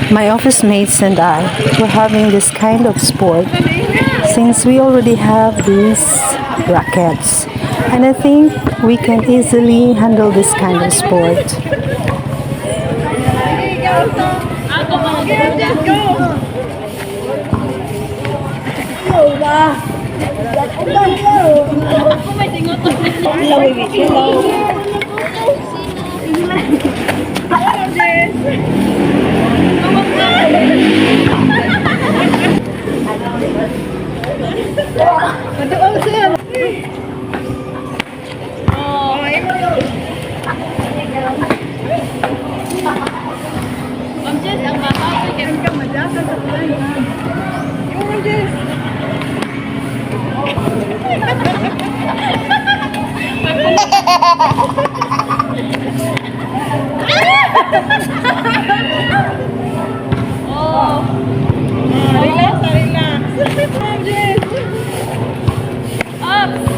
My office mates and I were having this kind of sport since we already have these rackets. And I think we can easily handle this kind of sport.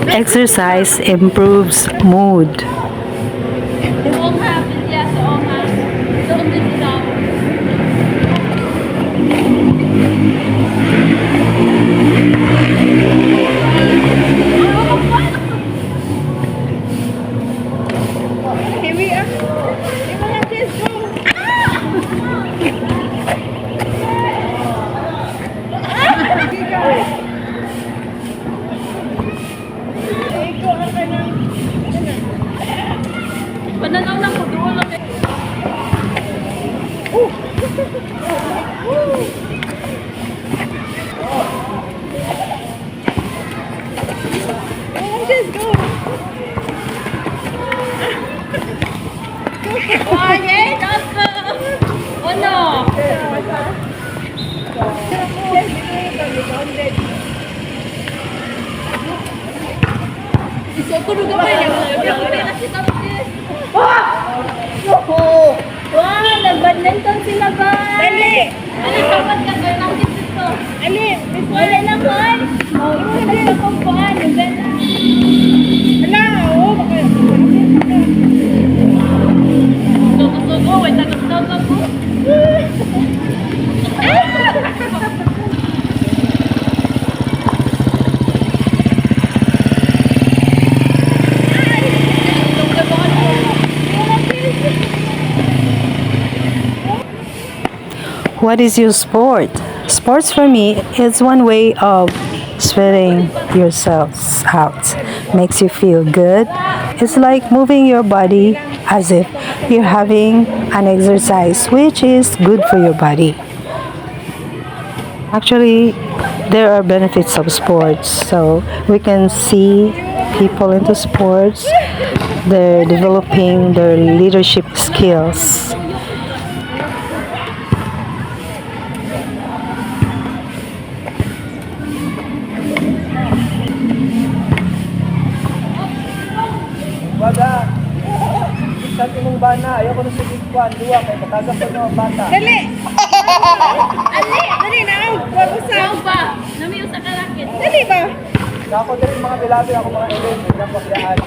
Exercise improves mood. Nagbadminton sila ba? Dali! Dali, kapag ka ba lang dito? Dali! Wala lang ko! Wala lang ko po! Wala! Oo! Sugo-sugo! Wait, nagsugo ko! What is your sport? Sports for me is one way of sweating yourselves out. Makes you feel good. It's like moving your body as if you're having an exercise, which is good for your body. Actually, there are benefits of sports. So we can see people into sports. They're developing their leadership skills. Baga, isang imong bana, ayaw ko na sa bigkuan, duwa, kay matagap ko na ang bata. Dali! Ali! Dali na! Huwag usaw ba? Namiyo sa kalakit. Dali ba? Ako din mga bilabi, ako mga ilin, hindi pakyaan.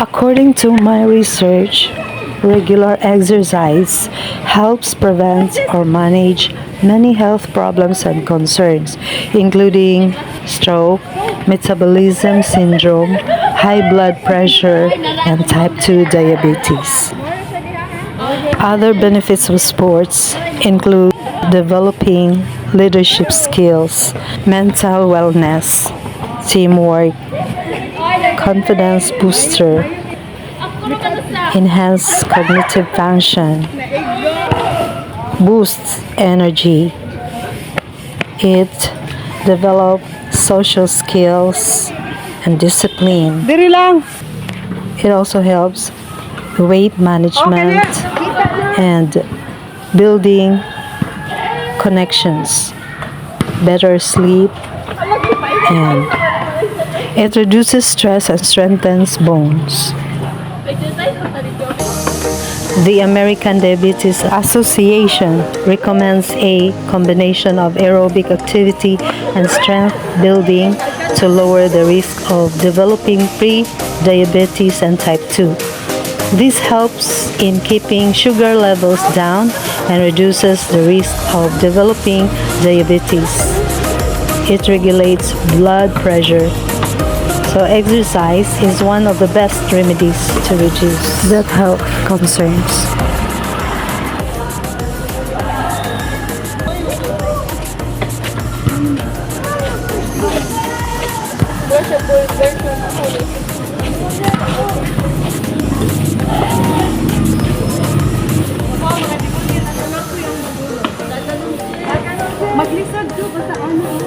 According to my research, regular exercise helps prevent or manage many health problems and concerns, including stroke, metabolism syndrome, high blood pressure, and type 2 diabetes. Other benefits of sports include developing leadership skills, mental wellness, teamwork, confidence booster, enhance cognitive function, boosts energy. It develops social skills and discipline. Diri lang! It also helps weight management and building connections, better sleep, and it reduces stress and strengthens bones. The American Diabetes Association recommends a combination of aerobic activity and strength building to lower the risk of developing pre-diabetes and type 2. This helps in keeping sugar levels down and reduces the risk of developing diabetes. It regulates blood pressure. So exercise is one of the best remedies to reduce gut health concerns. Maglisag ko basta ano.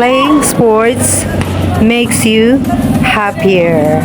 Playing sports makes you happier.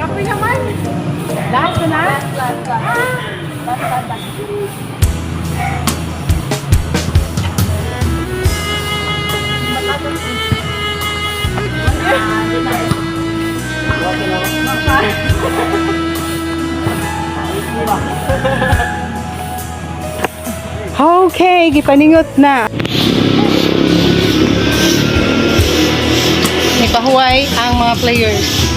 Kapoy naman. Lahat ko na? Okay, gipaningot na. Ipahuway ang mga players.